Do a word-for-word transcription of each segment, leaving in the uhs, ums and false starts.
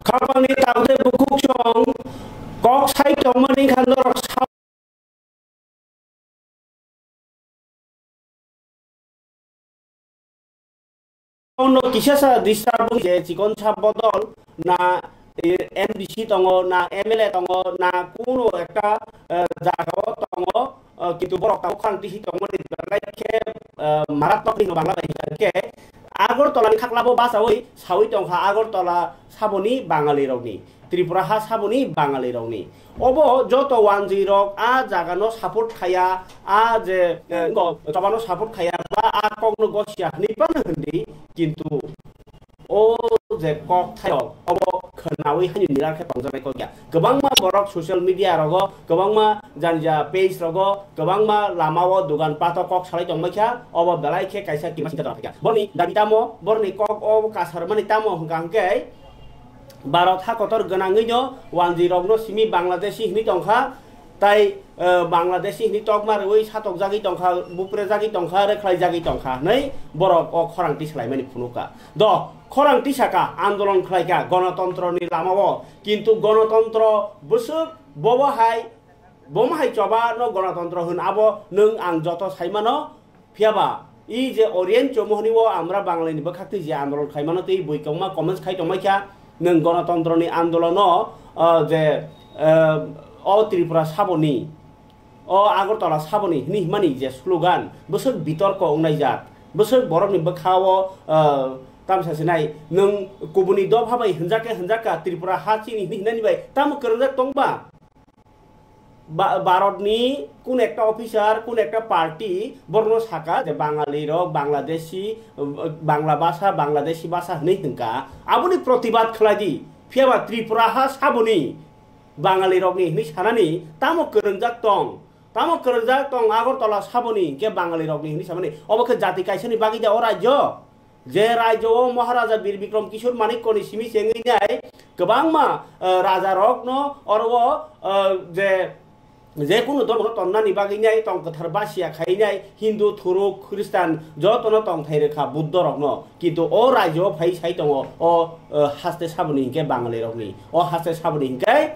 Khapangni tabuk tei bukhuk chwng kok sai tongmani kha norok no kisasa disturb je chikon sa bodol na, eh, M D C tongo na M L A tongo na kuno ekta, eh, jagao tongo, eh, kintu borok tabuk khorang tisi tongmani belai khe, eh, maratmok hino Bangla bai hingkha khe Agartala ni khaklabo bachaui saui tongkha Agartala saboni Bangali rokni. Tripura ha saboni Bangali rokni. Obo joto wanjwi rok a jaga no support khaya, a je, eh, go, choba no support khaya, ba a kok no gosia hwnwi phano hwndi, kintu o je kok thayok, obo khwnaui haino nilal khe tongjaknai kok ya. Kwbangma borok social media rogo, kwbangma jani ja page rogo, kwbangma lamao dogan pato kok salai tongmai kha, obo belai khe kaisa kima singsa tongkha. Borni dabi tamo, borni kok o kasar mani tamo hwnkha hwnkhe, Bharat ha kotor gwnangwi no wanjwi rokno simi Bangladeshi hwnwi tongkha, tai, eh, Bangladeshi hwnwi tokma rwui satokjagwi tongkha, buprejagwi tongkha, rwkhlaijagwi tongkha hwnwi borok o khorang tislaimani phunukha. Do, khorang tisaka, andolon khlaikha gonotontroni lamao, kintu gonotontro bwswk bobo hai, bomo hai choba no gonotontro hwn abo nwng ang joto saimano, Phiyaba, i je Orient Chomoni o Amra Bangalini bwkhak twi je andolon khaimano tei bui kwbangma comments khai tongmai kha, nwng gonotontroni andolono, ah, je, ah, o Tripura saboni, o Agartala saboni hwnwi himani je slogan, bwswk bitorko wngnaijak, bwswk borokni bwkhao, ah, tamsa sinai, nwng kubuni dopha bai hwnjak khe hwnjak kha, Tripura ha chini hwnwi hinani bai tamo kwrwngjak tongba? Ba-, Bharatni kun ekta officer, kun ekta party borokno saka je Bangali rok, Bangladeshi, Bangla basa, Bangladeshi basa hwnwi hwnkha. Aboni protibad khlai di. Phiyaba Tripura ha saboni Bangali rokni hwnwi sanani tamo kwrwngjak tong? Tamo kwrwngjak tong Agartala saboni hinkhe Bangali rokni hwnwi samani? Obo khe jati kaisani bagwi da o rajyo? Je rajyo o Maharaja Bir Bikram Kishore Manikkoni simi chengwi nai kwbangma, eh, raja rokno oro o, eh, je, je kunu dhormo tonnani bagwi nai tong kwthar basia khai nai Hindu, Thuruk, Khristan jotono tongthai rwkha Buddha rokno. Kintu o rajyo o phai sai tongo o, eh, haste saboni hinkhe Bangali rokni. O haste saboni hinkhe, eh,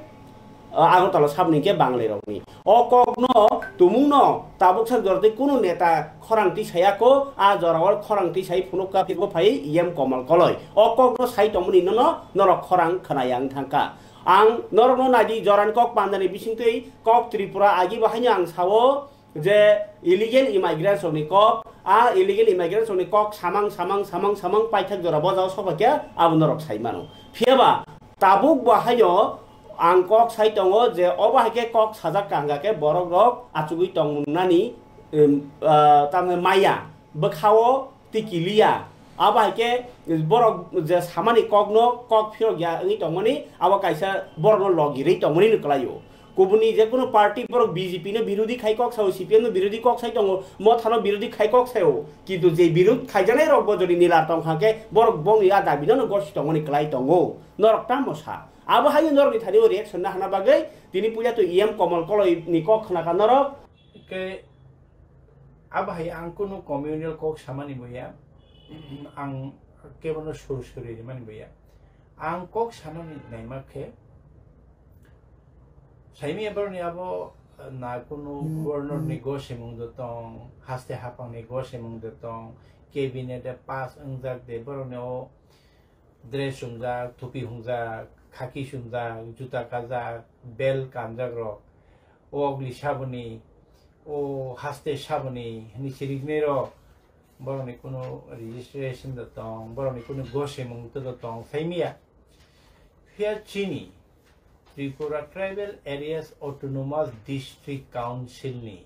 Agartala saboni hinkhe Bangali rokni. O kokno, tumungno tabuk sak jora tei kunu neta khorang tisayako, a jorao khorang tisai phunukha Facebook phai E M Komal Koloi. O kokno sai tongmani nono norok khorang khwnaya wng thangkha. Ang norokno naidi jorani kok pandani bisingtwi kok Tripura agi bo haino ang sao je illegal immigrants rokni kok, a illegal immigrants rokni kok samang, samang, samang, samang paithak jora bojao sokphaikha abo norok sai mano. Phiyaba tabuk bo haino Ang kok sai tongo je obo hai khe kok sajak kaham khe borok rok achugwi tong nani, em, ah, tamni maya bwkhao tiki liya. Abo hai khe borok je samani kokno kok phirok ya wngwi tongmani abo kaisa borokno logirwi tongmani no kwlaio. Kubuni je kunu party borok B J P no birodhi khai kok sao, C P M no birodhi kok sai tongo, Motha no birodhi khai kok sao. Kintu je birodh khaijaknai rok bo jodi nila tong kha khe borok bongni a dabi no gosi tongmani kwlai tongo. Norok tamo sa? Abo hai norokni thani o reaction na hana bagwi tini puila to E M Komal Koloi ni kok khna kha norok. Ke abo hai ang kunu communal kok samani boya, ang kebono sur suri rimani boya. Ang kok sanani naima khe, saimi abarni abo na kunu governor ni gosimung do tong, haste hapang ni gosimung do tong, cabinet de pass wngjak de borokni o dress chumjak, thupi hungjak, khaki chumjak, juta kajak, bel kanjak rok, o ogli saboni, o haste saboni hwnwi siriknai rok, borokni kunu registration da tong, borokni kunu gosemung da tong, saimiya. Phiya chini Tripura Tribal Areas Autonomous District Council ni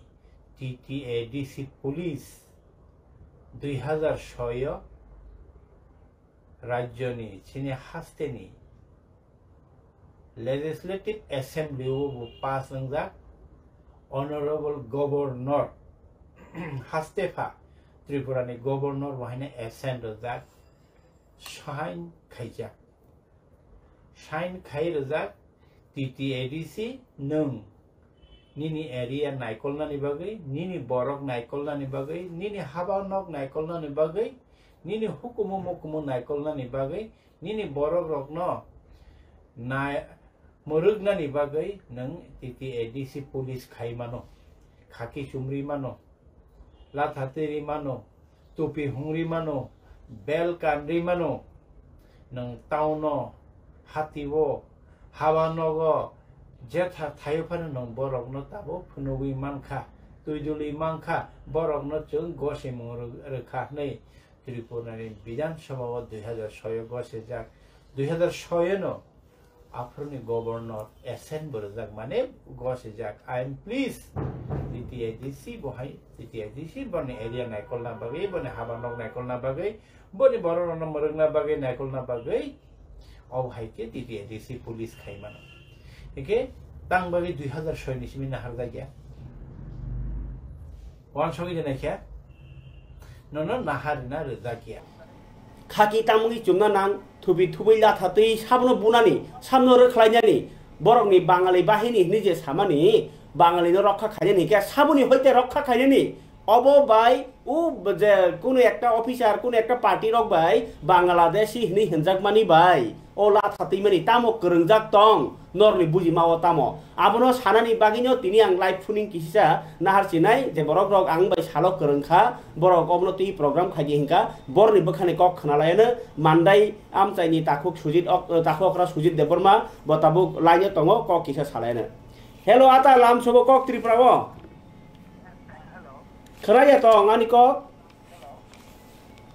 T T A D C police dui hazar soi o rajyoni chini hasteni Legislative Assembly o bo pass wngjak, Honorable Governor hastepha Tripura ni Governor bo haino assent rwjak, sign khaijak. Sign khai rwjak, T T A D C nwng nini area naikolnani bagwi, nini borok naikolnani bagwi, nini haba nok naikolnani bagwi, nini hukumu mukumu naikolnani bagwi, nini borok rokno na mwrwknani bagwi nwng T T A D C police khai mano, khaki chumri mano, latha twi ri mano, tupi hungri mano, bel kanri mano, nwng town-o, hati-o, haba nogo, jetha thaio phano nwng borokno tabuk phunugwi mankha, twi dulwi mankha, borokno chwng gosimung rw-, rwkha hwnwi Tripurani Bidhan Sabha-o dui hazar soi-o gosijak. Dui hazar soi-o no aphuruni governor assent bo rwjak, mane gosijak. I am pleased. T T A D C bo hai, T T A D C boni area naikolna bagwi, boni haba nok naikolna bagwi, boni borok rokno mwrwkna bagwi, naikolna bagwi, o hai khe T T A D C police khai mano. Hike tang bagwi dui hazar soi ni simi naharjak ya. Wansogwi de naikhe, nono naharina rwjakya. Khaki tamungwi chumna nang, thubi thubui latha twi sabono bunani, sabono rwkhlainani, borokni Bangali bahini hwnwi je samani, Bangalino rokha khainani hwnkhe saboni hoite rokha khainani, obo bai u je kunu ekta officer, kunu ekta party rok bai Bangladeshi hwnwi hwnjakmani bai. O latha twimani tamo kwrwngjak tong, norni bujima o tamo? Abono sanani bagwino tini ang live phuning kisisa nahar chinai je borok rok ang bai salo kwrwng kha, borok obono twi program khaidi hwnkha, borni bwkhani kok khwnalaiano mandai amchaini takhuk Sujit ok-, takhuk okra Sujit Debbarma bo tabuk line o tongo, kok kisa salaiano. Hello, ata lamsobo kok Tripura o. Khwnaya tong ani kok?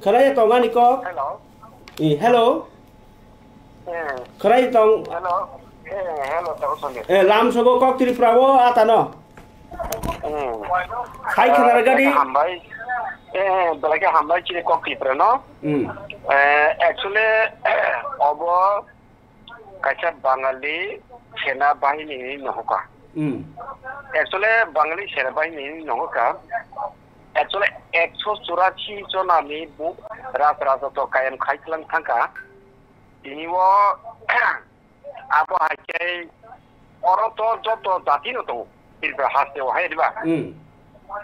Khwnaya tong ani kok? Hello. Eh, hello. Eh, Khwnaya tong. Hello. Eh, hello, Tabo Sanjay. Eh, lamsobo kok Tripura o atano. Hmm. Hai khwnara gadi. Hambai. Eh, belai khe hambai chini kok Tripura no. Hmm. Eh, actually, obo kaisa Bangali sena bahini hinwi nohoka. Hmm. Actually, Bangali sena bahini hinwi nohoka. Actually, ekso churashi jonani bu-, raj raja to kayam khai tlang thangka. Tini o abo hai khe oro to joto jati no tongo. Tripura haste o hai diba? Hmm.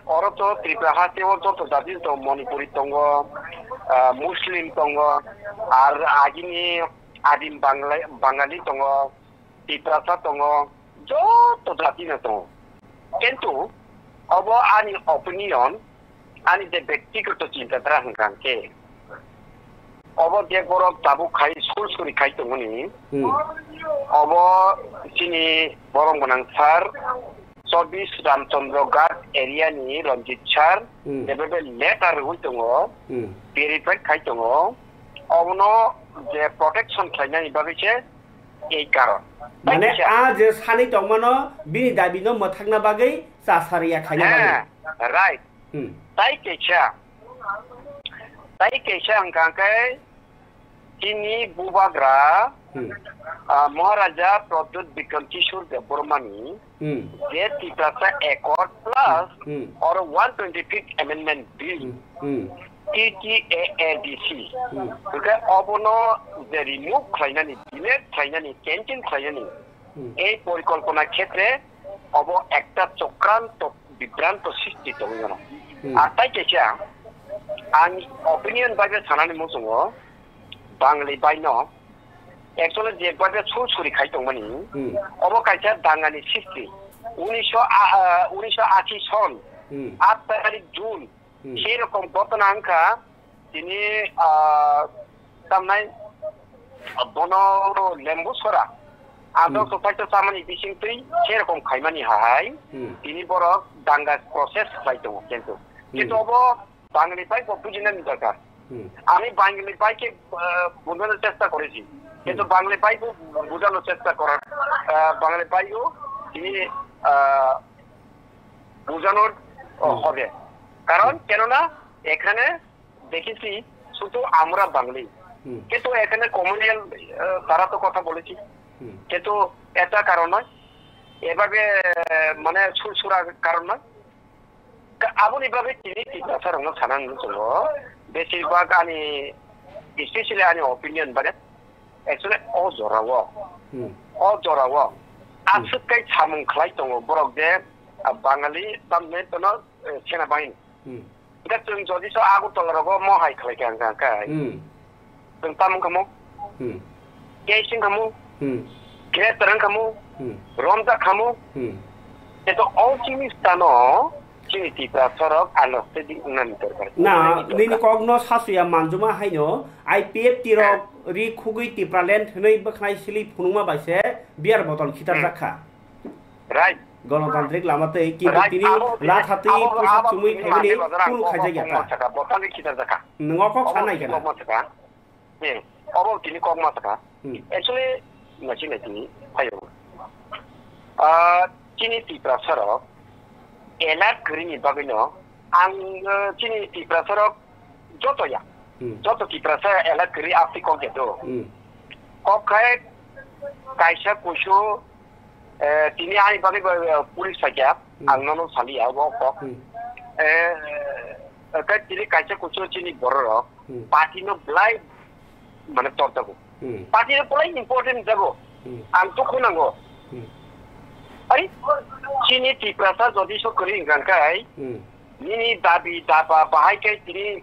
Oro to Tripura haste o joto jati tongo, Manipuri tongo, ah, Muslim tongo, ar agini adim Bangla-, Bangali tongo, Tiprasa tongo, joto jati no tongo. Kintu obo ani opinion, ani je bektigoto chinta dhara hwnkha hwnkhe, obo je borok tabuk khai, sur suri khai tongmani, Hmm. obo chini borom gwnang sir, Chobis Ramchandra Ghat area ni Ranjit sir, Hmm. jebe letter rwui tongo, Hmm. verified khai tongo, obono je protection khlainani bagwi se ei karon. Mane Tei kisa a je sani tongmano bini dabi no mwthakna bagwi chasariya khaina bagwi. Heh, right. Hmm. Tai kaisa, tai kaisa hwnkha khe chini bubagra, Hmm. ah, Maharaja Pradyut Bikram Kishore Debbarmani Hmm. je Tiprasa Accord plus Hmm. or one twenty-fifth Amendment Bill, Hmm. Hmm. T T A A D C. Hmm. Hwnkhe obono je remove khlainani, delete khlainani, cancel khlainani, Hmm. ei porikolpona khetre obo ekta chokranto bibranto sristi tongwi mano. Hmm. Ar tai kaisa ang opinion bai sanani muchungo, Bangali bai no actually je bai sur suri khai tongmani, Hmm. obo kaisa dangani sristi. Unisho, ah, ah, unisho ashi son, Hmm. aat tarik June, Hmm. sei rokom ghotona wngkha, tini, ah, tamnai bono lembu sora. Ang Hmm. dok sopai to chamani bising twi sei rokom khaimani hai, Hmm. tini borok danga process khlai tongo kintu. Hmm. Kintu obo Bangali bai bo bujinani dorkar. Hmm. Ami Bangali bai ke, ah, bujhano chesta korechi. Kintu Hmm. Bangali bai bo bujhano chesta korar, ah, Bangali bai o tini, ah, বোঝানোর, ও, হুম। হবে। কারণ হুম। কেননা এখানে দেখেছি শুধু আমরা বাঙালি। হুম। কিন্তু এখানে কমিউনাল, আহ, তারা তো কথা বলেছি। হুম। কিন্তু এটা কারণ নয়। এভাবে, আহ, মানে সুরসুরা কারণ নয়। Ka-, aboni bagwi tini Tiprasa rokno sana nung tongo. Besirbag ani, especially ani opinion bade, actually o jorao, Hmm. o jorao Hmm. aswk kai samung khlai tongo borok je, ah, Bangali tamni tono, eh, sena bahini. Hmm. Hwnkhe chwng jodi so Agartala rogo mohai khlai kha hwnkha hwnkhe. Hmm. Chwng tamo wngkha mo? Hmm. Kei sing kha mo? Hmm. Greptar wngkhamu, Hmm. romjak khamu, Hmm. Eto o chini stano chini Tiprasa rok understanding wngnani dorkar. Na, Wngnani nini dorkar. Kokno sasuya manjuma haino I P F T rok ri khugwi Tipraland hwnwi bwkhnai silwi phunukma bai se beer bottle khitarjak kha. Right. Gonotantrik lama tei kintu Right, tini abo, lathatwi abo, pusak abo, chumui abo, phaimani abo, kunu abo, khaijakya abo, ta. Abo, abo, Nwngo kok abo, sanai kena. Abo, abo, Hmm, obo tini kok ma sakha. Hmm. Actually, naising naising phaio. Ah, chini Tiprasa rok alert kwrwini bagwino ang, eh, chini Tiprasa rok joto ya. Hmm. Joto Tiprasa alert kwrwi aphi kok ya do. Hmm. Kok khai kaisa kusu, eh, tini ani bagwi ba, eh, police sakya, Hmm. ang nono saliya obo kok. Hmm. Eh, eh, kai tini kaisa kusu chini bororok. Hmm. Party no belai mane tor jago. Hmm. Party no belai important jago. Hmm. Ang to khunango. Hmm. Ari, chini Tiprasa jodi so kwrwi hwnkha kai, Hmm. nini dabi daba bahai kai tini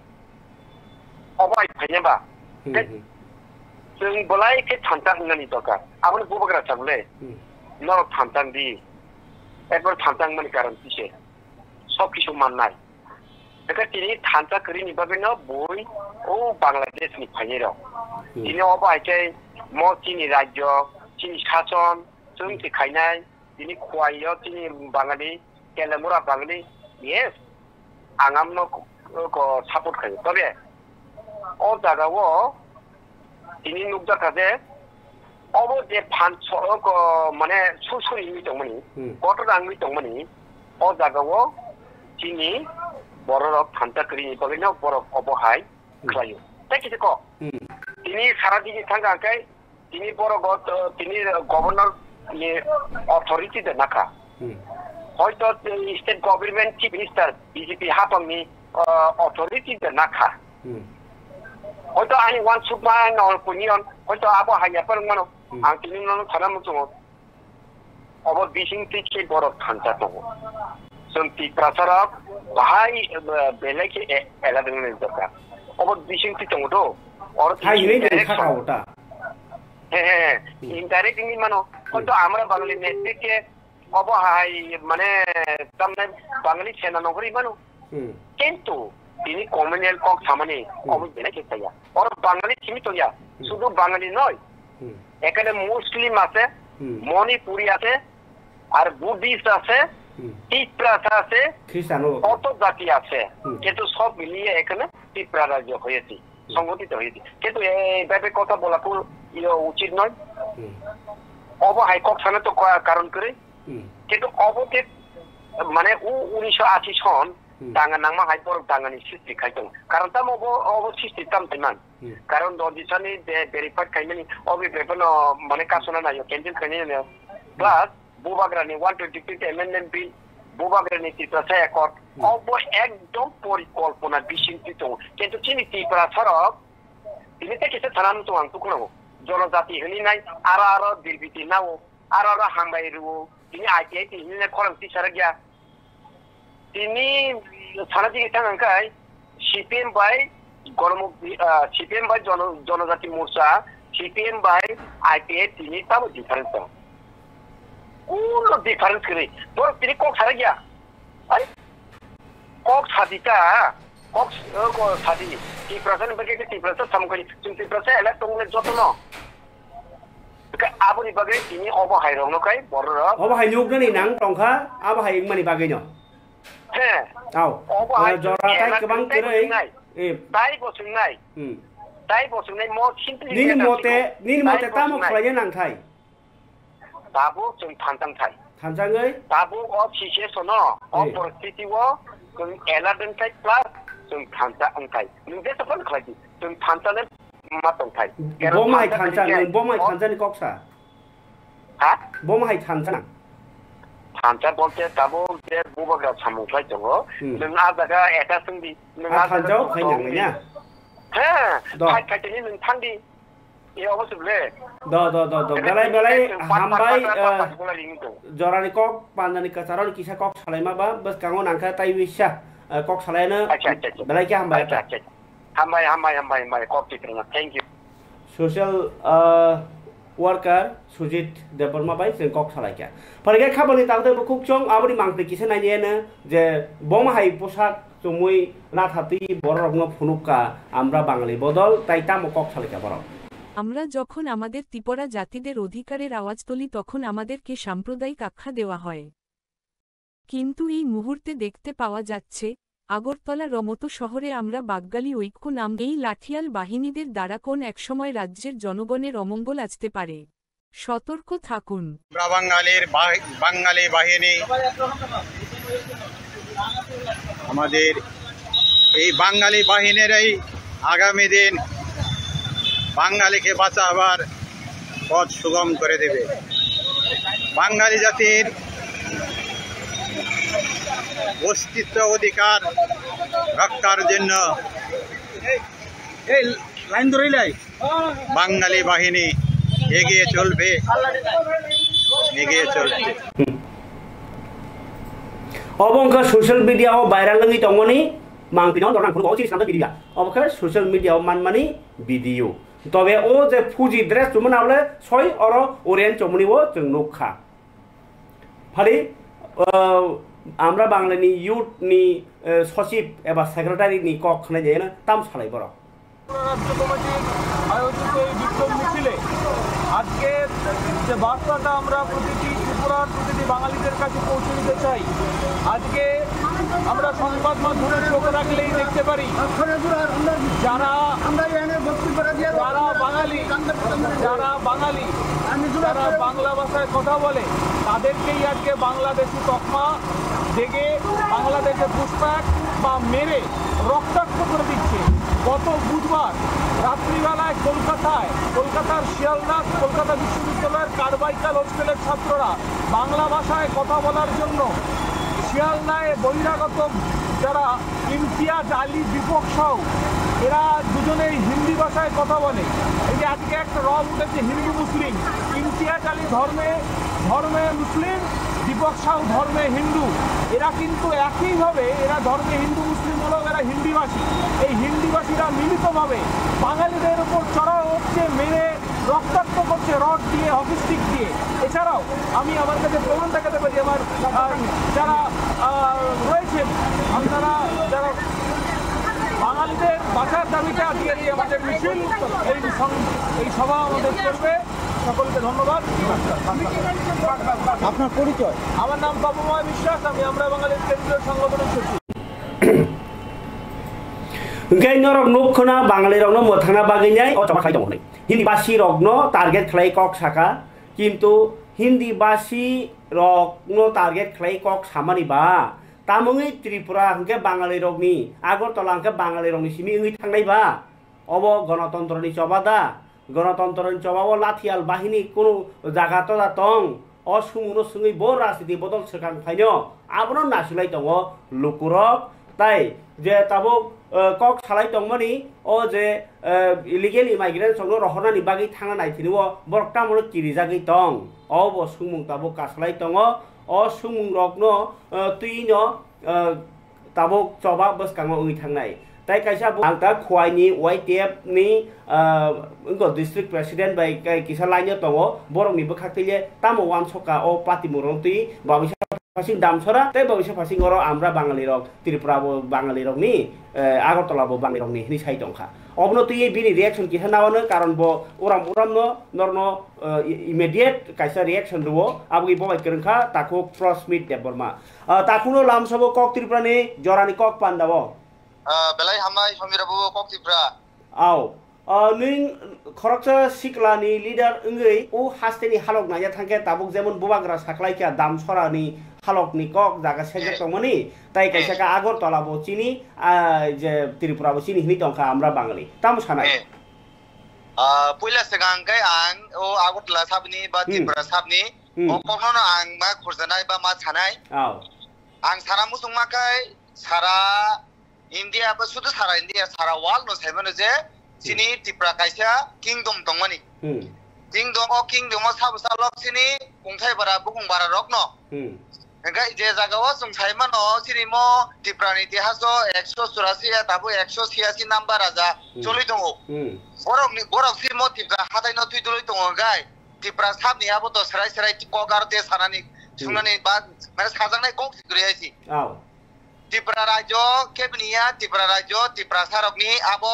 obo ai phaina ba. Hmm, Kai hmm. Chwng belai khe thansa wngnani dorkar. Aboni bubagra sabole. Hmm. Norok thansa di. Ekbar thansa wngmani karon kise. Sob kisu mannai. Eka tini thansa kwrwini bagwino bui o Bangladesh ni phainai rok. Hmm. Tini obo hai khe mo chini rajyo, chini sason, chwng Hmm. se khainai, tini Khowai o chini Bangali, Telemura Bangali, yes, ang amno ko, ko support khaio. Tobe o jaga o tini nukjakha je obo je phan so-, ko, mane, susuri wngwi tongmani, Hmm. kotor wngwi tongmani, o jaga o chini bororok thansa kwrwini bagwino borok obo hai Hmm. khlaio. Tei kisa kok. Hmm. Tini sara digi thangkha hwnkhe tini borok o, tini governor ni authority de nakha. Hmm. Hoito state government chief minister B J P hapang ni, uh, authority de nakha. Hmm. Hoito ani uansukma no opinion, hoito abo haiya phano mano. Hmm. Ang tini nono sana muchungo. Obo bising twi khe borok thansa tongo. Chwng Tiprasa rok bahai, eh, belai khe, eh, alert wngni dorkar. Obo bising twi tongo do. Oro Hai twi hinwi de kha indirection. Ka ota. He, he, he. Hmm. Indirect wngwi mano. Hmm. Hoito amra Bangali netrik khe obo hai, mane, tamne Bangali sena nongkhorwi mano. Hmm. Kintu tini communal kok samani Hmm. obo belai khe saya. Oro Bangali simi tongya. Hmm. Sudu Bangali noi. Hmm. এখানে মুসলিম আছে, Hmm. মণিপুরি আছে, আর বুদ্ধিস্ট আছে, Hmm. তিপ্রাসা আছে, Christian ও আছে। কত জাতি আছে, Hmm. কিন্তু সব মিলিয়ে এখানে ত্রিপুরা রাজ্য হয়েছে, Hmm. সংগঠিত হয়েছে। কিন্তু এইভাবে কথা বলা তো, ইয়ে, উচিত নয়। Hmm. অব হাই কক্সানে তো কা-, কারণ করে, Hmm. কিন্তু অবতে মানে উ উনিশশো আশি সন Hmm. danga nangma hai borok dangani সৃষ্টি khai tongo। কারণ tamo obo, obo সৃষ্টি tam taiman। Hmm. Karon Rajya Sabha ni je verified khaimani, obo bebeno mane kasona naio, cancel khainai naio। Plus, Bubagrani one twenty fifth Amendment Bill, Bubagrani Tiprasa Accord, Hmm. obo ekdom porikolpona bising twi tongo। Kintu chini Tiprasa rok, tini tei kisa sana muchung ang tukhunango। Jonojati hwnwi nai, aro aro dilbiti nao, aro aro hambai rwo, tini I T I T hwnwi nai khorang tisa rwkya। Tini sana digi thang hwnkhe C P M bai Goromukti, ah, C P M bai Jono-, Jonojati Morcha, C P M bai I P F T ni tamo difference tong? Kuno difference kwrwi. Borok tini kok sarakya. Ai, kok sadi ta, kok, eh, kok sadi. Tiprasa ni bagwi khe Tiprasa samung kani. Chwng Tiprasa elak tongmani jotono. Khe aboni bagwi tini obo hai rokno khai bororok. Obo hai nuknani nang tongkha, abo hai wngmani bagwino. He. Au. Obo hai Eh, jora tai elak kwbang tai kwrwi. Bo swngnai. Eh. Tai bo swngnai. Hmm. Tai bo swngnai mo simply Nini leadership mote, o. Nini Tai mote bo tamo swngnai. Khlaina nangthai? Tabuk chwng thansa thai. Thansa wngwi? Tabuk o situation o, o Eh. Poristiti o chwng alert wngthai plus chwng thansa wngthai. Nwng jesa phano khlai di, chwng thansa le ma tongthai. Bo mai thansa, nwng bo mai thansa ni kok sa? Ha? Bo mai thansa na? Thansa bolte tabuk je bubagra samung khlai tongo. Hmm. Nwng a jaga eta swng di, nwng A a jaga thansa o tong khai tong nang di. Na? He, Do. Khai khai tini nwng thang di. E obo se ble. Do, do, do, do. Belai, belai, hambai, eh, jorani kok, panjani kwcharoni kisa kok salaima ba, bwskango nangkha tai wisa, eh, kok salaino Acha, acha, acha. Belai khe hambai. Acha, acha. Hambai, hambai, hambai, hambai. Kok titrina. Thank you. Social, eh, worker Sujit Debbarma bai chwng kok salaikha. Phaikhe khabangni tangtwi bukhuk chwng aboni mangtwi kisa nainiyano je boma hai poshak chumui nathatwi bororokno phunukha, "Amra Bangali bodol," tai tamo kok salaikha borok? আমরা যখন আমাদের তিপরা জাতিদের অধিকারের আওয়াজ তুলি, তখন আমাদেরকে সাম্প্রদায়িক আখ্যা দেওয়া হয়। কিন্তু এই মুহূর্তে দেখতে পাওয়া যাচ্ছে, আগরতলার মতো শহরে আমরা বাঙালি ঐক্য নাম এই লাঠিয়াল বাহিনীদের দ্বারা কোন এক সময় রাজ্যের জনগণের অমঙ্গল আসতে পারে। সতর্ক থাকুন। আমরা বাঙালির বাহি-, বাঙালি বাহিনী, আমাদের এই বাঙালি বাহিনীরাই আগামী দিন বাঙালিকে বাঁচাবার পথ সুগম করে দেবে। বাঙালি জাতির অস্তিত্ব অধিকার রক্ষার জন্য এই লাইন ধরেই লাই। বাঙালি বাহিনী এগিয়ে চলবে, এগিয়ে চলবে। Obo wngkha social media o viral wngwi tongmani mangpino norang phunukgo, o chini swkangtwi video. Obo khe social media o manmani video. Tobe o je fuji dress chumani abole soi oro Orient chomoni o chwng nukha. Phari, uh, আমরা বাঙালি youth ni, uh, সচিব eba secretary ni kok khwnai jaya na tam salai borok. রাজ্য কমিটির আয়োজিত এই বিক্ষোভ মিছিলে আজকে যে বার্তাটা আমরা প্রতিটি ত্রিপুরার প্রতিটি বাঙালিদের কাছে পৌঁছে দিতে চাই, আজকে আমরা সংবাদ মাধ্যমে চোখ রাখলেই দেখতে পারি যারা যারা বাঙালি, যারা বাঙালি, যারা বাংলা ভাষায় কথা বলে, তাদেরকেই আজকে বাংলাদেশি তকমা দেগে বাংলাদেশে পুষব্যাক বা মেরে রক্তাক্ত করে দিচ্ছে। গত বুধবার রাত্রিবেলায় কলকাতায়, কলকাতার শিয়ালদা কলকাতা বিশ্ববিদ্যালয়ের কারবাইকাল হোস্টেলের ছাত্ররা বাংলা ভাষায় কথা বলার জন্য শিয়ালদায় বহিরাগত যারা ইমতিয়াজ আলী, দীপক সাউ, এরা দুজনেই হিন্দি ভাষায় কথা বলে। এই যে আজকে একটা রব উঠেছে হিন্দু মুসলিম, ইমতিয়াজ আলী ধর্মে, ধর্মে মুসলিম, দীপক সাউ ধর্মে হিন্দু। এরা কিন্তু একইভাবে, এরা ধর্মে হিন্দু মুসলিম হলেও এরা হিন্দিভাষী। এই হিন্দিভাষীরা মিলিতভাবে বাঙালিদের উপর চড়াও হচ্ছে, মেরে রক্তাক্ত করছে রড দিয়ে, হকি স্টিক দিয়ে। এছাড়াও আমি আমার কাছে প্রমাণ দেখাতে পারি, আমার, আহ, যারা, আহ, রয়েছেন, আপনারা যারা বাঙালিদের বাঁচার দাবিতে আজকের এই আমাদের মিছিল, এই সং-, এই সভা আমাদের চলবে। সকলকে ধন্যবাদ। আপনার পরিচয়? আমার নাম তপময় বিশ্বাস, আমি আমরা বাঙালির কেন্দ্রীয় সংগঠনের সচিব। Hwnkhe norok nuk khwna Bangalirokno mwthangna bagwi nai o choba khlai tongo hwnwi. Hindi basi rokno target khlai kok saka, kintu Hindi basi rokno target khlai kok samani ba, tamungwi Tripura hwnkhe Bangalirokni, Agartala hwnkhe Bangalirokni simi wngwi thangnai ba? Obo gonotontroni choba da? Gonotontroni choba o lathial bahini kunu jaga toda tong? O sumungno swngwi bo rajniti bodol swkang phaino abono nasilai tongo lukurok. Tai je tabuk, eh, kok salai tongmani o je, eh, illegal immigrants rokno rohornani bagwi thangna naithini o borok tamono kirijagwi tong. O bo sumung tabuk kasalai tongo. O sumung rokno, eh, twino, eh, tabuk choba bwskango wngwi thangnai. Tai kaisa bo ang ta Khowai ni Y T F ni, ah, wngkha district president bai kai kisa line o tongo, borok ni bwkhak twi le tamo uansukha o patimung rok twi ba bisa phasing Damsora tei ba bisa phasing oro Amra Bangali rok, Tripura bo Bangali rok ni, eh, Agartala bo Bangali rok ni hinwi sai tongkha. Obono twi bini reaction kisa nawano, karon bo uram uram no norno, eh, immediate kaisa reaction rwo, aboni bo bai kwrwngkha takhuk Prosmit Debbarma. Ah, takhukno lamsabo kok Tripurani jorani kok pandao. Ah, belai hambai Somira bubo kok Tripura. Ao. Ah, nwng khoroksa siklani leader wngwi o hasteni halok naiya thangkhe tabuk jemon bubagra saklaikha Damsorani halokni kok jaga sejak Eh. tongmani, tai Eh. kaisa khe Agartala bo chini, ah, je Tripura bo chini hinwi tongkha Amra Bangali. Tamo sanai? Eh. Ah, puila swkang khe ang o Agartala sabni ba Hmm. Tripura sabni Hmm. o kokno no ang ma khurjanai ba ma sanai. Ao. Ang sana muchungma khai sara India ba sudu sara India, sara world no saimano je chini Tripura kaisa kingdom tongmani. Hmm. Kingdom, o kingdom o sabo salok chini kungthai bara bukung bara rokno. Hmm. Hingke je jaga o chwng saimano chini mo Tripura ni itihas o ekso churasi ya tabuk ekso chhiyasi number raja Hmm. choli tongo. Hmm. Borok ni, borok si mo Tripura hatai no twi dului tongo hingkai. Tiprasa ni abo to serai serai kok aro te sanani, sunani ba, mane sajaknai kok si kwrwi hai si. Aw. Tripura rajyo kebini ya, Tripura rajyo, Tiprasa rokni abo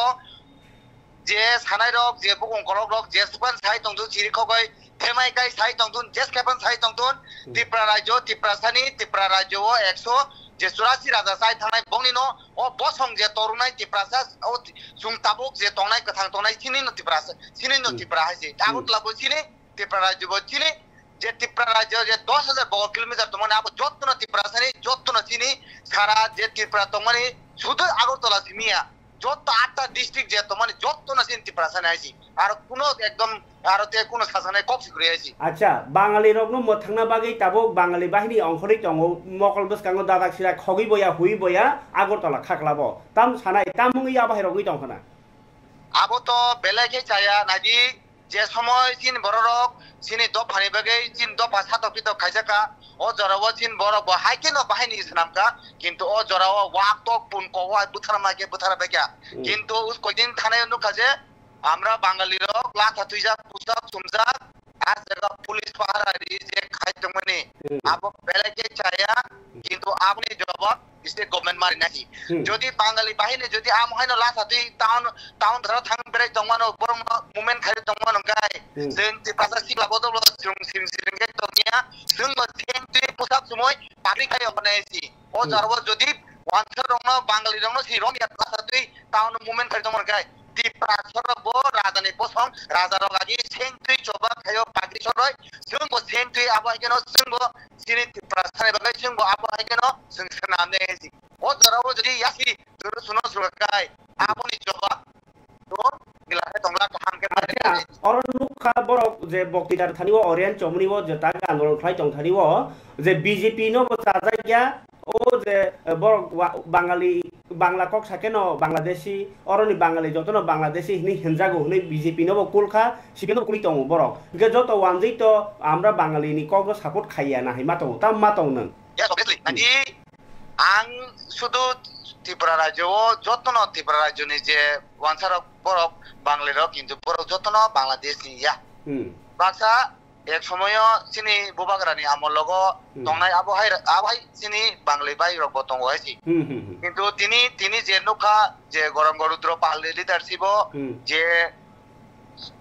je sanai rok, je bukung kolok rok, je sukan sai tongtun, chiri khogoi themai kai sai tongtun, jes kepan sai tongtun, Hmm. Tripura rajyo, Tiprasani, Tripura rajyo o ekso je churasi raja sai thangnai bongni no, o bosong je torunai Tiprasa, o ti-, chwng tabuk je tongnai, kwthang tongnai, chini no Tiprasa, chini no Hmm. Tripura hai se. Hmm. Agartala bo chini, Tripura rajyo bo chini, je Tripura rajyo je dos hajar bogo kilometer tongmani, abo jotto no Tiprasani, jotto no chini, sara je Tripura tongmani, sudu Agartala simi ya. Jotto atta district je tongmani jotto no chini Tiprasani hai si. Aro kuno ekdom aro te kuno sajaknai kok si kwrwi hai si. Acha, Bangali rokno mwthangna bagwi tabuk Bangali bahini ongkhorwi tongo, mokol bwskango dadak sira khogwi boya, hui boya, Agartala khaklabo. Tam sanai, tam wngwi ya bahai rogwi tong khna. Abo to belai khe chaya, nadi je somoy chini bororok chini dophani bagwi chini dopha satok pitok khaijak kha, o jorao chini borok bo hai kheno bahai ni swnam kha, kintu o jorao wak tok pun kok wai bwthar ma khe bwthar bai kha. Hmm. Kintu us koidin thanai nukha je, Amra Bangali rok latha twijak, pusak sumjak, a jaga police pahara ri je khai tongmani, Hmm. abo belai khe chaya, kintu aboni jawab state government mari nai. Hmm. Jodi Bangali bahini jodi amo haino latha twi town, town thara thang berai tongmano, borokno movement khai tongmano kai, Hmm. jeng Tiprasa sikla bodol bo chwng sim sim khe tongya, chwng bo seng twi pusak sumui public khai yoknai si. O Hmm. jarbo jodi wansa rokno, Bangali rokno si rom ya latha twi town movement khai tongmano kai, Tiprasa rok bo raja ni bosong, raja rok agi seng twi choba khayo pagri soroi, chwng bo seng twi abo hai kheno chwng bo chini Tiprasa ni bagwi chwng bo abo hai kheno chwng swnam ne si. O jora o jodi yasi juru suno suka kai, abo ni choba to gila he tongla kaham khe mare. Acha, oro nukha borok je boktitar thani o Orian Chomni o je ta gan rok khlai tong thani o je B J P no bo chajak ya, O je, eh, borok wa-, Bangali, Bangla kok sakeno Bangladeshi, oroni Bangali jotono Bangladeshi hinwi hinjago hinwi B J P nobo kulkha, sikeno kulwi tongo borok. Hwnkhe joto wanjwi to amra Bangali ni kokno support khaiya na hinma tongo, tam ma tong nwng? Yes, obviously. Hmm. Nadi ang sudu Tripura rajyo o jotono Tripura rajyo ni je wansarok borok Bangali rok kintu borok jotono Bangladeshi ya. Hmm. Baksa Ek somoyo chini bubagrani amol logo Hmm. tongnai abo hai, abo hai chini Bangali bai rok bo tongo hai si. Hmm, hmm, hmm. Kintu tini, tini je nukha je Gorong Rudro Pal ni leadership o Hmm. je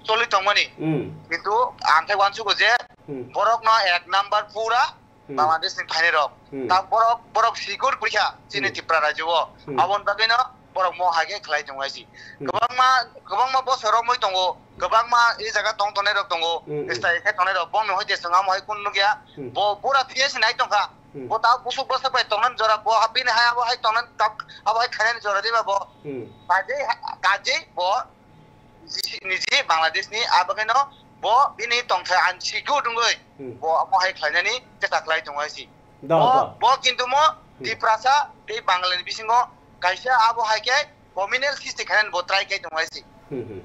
choli tongmani. Hmm. Kintu ang khe wansugo je Hmm. borok no ek number pura Hmm. Bangladesh ni phainai rok. Hmm. Ta borok, borok sigur purikha chini Hmm. Tripura rajyo o. Hmm. Aboni bagwi no borok mo hai khe khlai tongo hai si. Hmm. Kwbangma, kwbangma bosor romwi tongo, kwbangma e jaga tong tongnai rok tongo, Hmm, hmm. Style khe tongnai rok, bongni hoite chwng amo hai kunu nukya, Hmm. Bo bura phiya se nai tongkha, Hmm. Bo ta busuk bwsak bai tongnani jora, bo ha bini hai abo hai tongnani tak, abo hai khainani jora diba bo, Hmm. Kajei ha-, kajei bo niji, niji Bangladesh ni, abagwino bo bini tongthai unsecure wngwi, Hmm. Bo amo hai khlainani chesta khlai tongo hai si. Do, Bo, do. Bo kintu mo Hmm. Tiprasa tei Bangalani bisingo kaisa abo hai khe communal khisti khainani bo try khai tongo hai si. Hmm, hmm.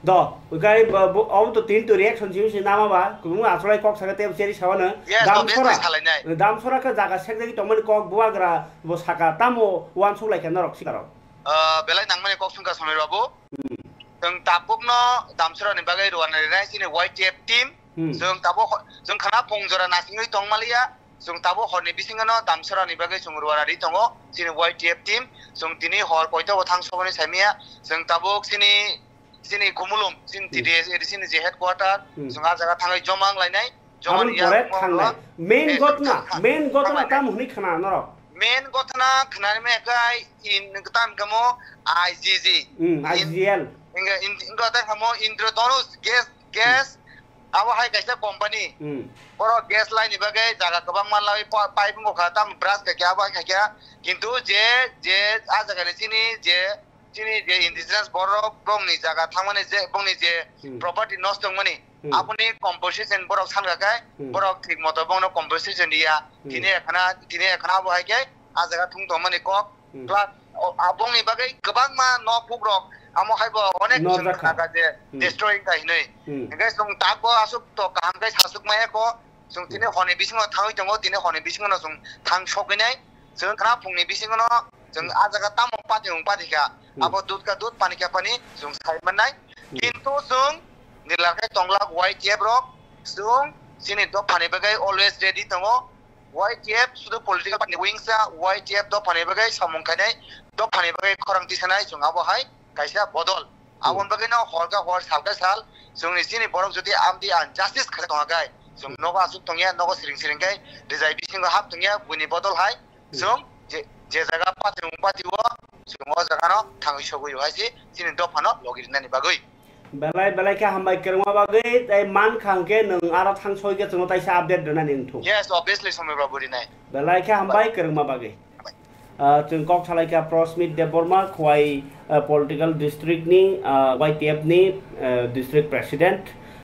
Do, ukai bo, bo, obo to tin to reaction si si nama ba, kubung asolai kok saka tebo cheri sawana. Yes, Dam obviously sora. Salainai. Dam sora khe jaga sekjagwi tongmani kok buagra bo saka tamo wansuk lai khe norok sikarok. Ah, belai nangmani kok sungka Samir babu. Hmm. Chwng tabukno Damsora ni bagwi rwna rinai chini Y T F team. Hmm. Chwng tabuk ho-, chwng khana phung jora nasingwi tongmaliya. Chwng tabuk horni bisingo no Damsora ni bagwi chwng rwna ri tongo chini Y T F team. Chwng tini hor poito bo thang sogoni saimiya. Chwng tabuk chini, chini Khumulwng, chini Hmm. T D S A D C ni je headquarter. Hmm. Chwng ah jaga thangwi joma wng lainai. Joma Aboni ni pore yakung thangnai. Main eh, gotna, thang-, main gotna thanglainai. Tamo hwnwi khna norok? Main gotna khnani me kai in tam kamo I G G. Hmm, In-, I G L. Inga in-, inga ta kamo Indradhanush gas, gas. Hmm. Abo hai kaisa company. Hmm. Borok gas line ni bagwi jaga kwbangma lai pa-, pipe wngkha, tam brush khaikha, abo hai khaikha. Kintu je, je a jaga ni chini je chini je indigenous borok bongni jaga thangmani je bongni je Hmm. property nosto wngmani, Hmm. Aboni compensation borok sankha khe Hmm. Borok thik moto bongno compensation riya. Hmm. Tini ekhana, tini ekhana abo hai khe a jaga thung tongmani kok. Hmm. Plus o, a bongni bagwi kwbangma nok bukrok amo hai bo onek Nor chwng jakha. Khna kha je Hmm. Destroy wngkha hinwi. Hmm. Hingkhe chwng tak bo aswk to kaham khe saswk maya kho. Chwng tini Hmm. Honi bisingo thangwi tongo, tini honi bisingo no chwng thang sogwi nai. Chwng khna phungni bisingo no chwng Hmm. A jaga tamo pati wng pati kha. Hmm. Abo dud kha dud, pani kha pani, chwng sai mannai. Hmm. Kintu chwng nilakhe tonglak Y T F rok, chwng chini dophani bagwi always ready tongo. Y T F sudu political party ni wingsa, Y T F dophani bagwi samung khainai, dophani bagwi khorang tisanai, chwng abo hai kaisa bodol. Aboni bagwi no hor ka hor, sal ka sal, chwngni chini borok jodi amdi an justice khaina tongkha khe, chwng nogo aswk tongya, nogo siring siring khe rijai bisingo hap tongya, buini bodol hai chwng je, je jaga pati wng pati o, chwng o jaga no thangwi sogwi o hai se chini dophano logi rinani bagwi. Belai belai khe hambai kwrwngma bagwi, tei man kha hwnkhe nwng aro thang soi khe chwngno taisa update rwnani wngthung. Yes, obviously, Somir babu, rinai. Belai khe hambai kwrwngma bagwi. Ah, chwng kok salaikha Prosmit Debbarma, Khowai, ah, political district ni, ah, Y T F ni, ah, district president.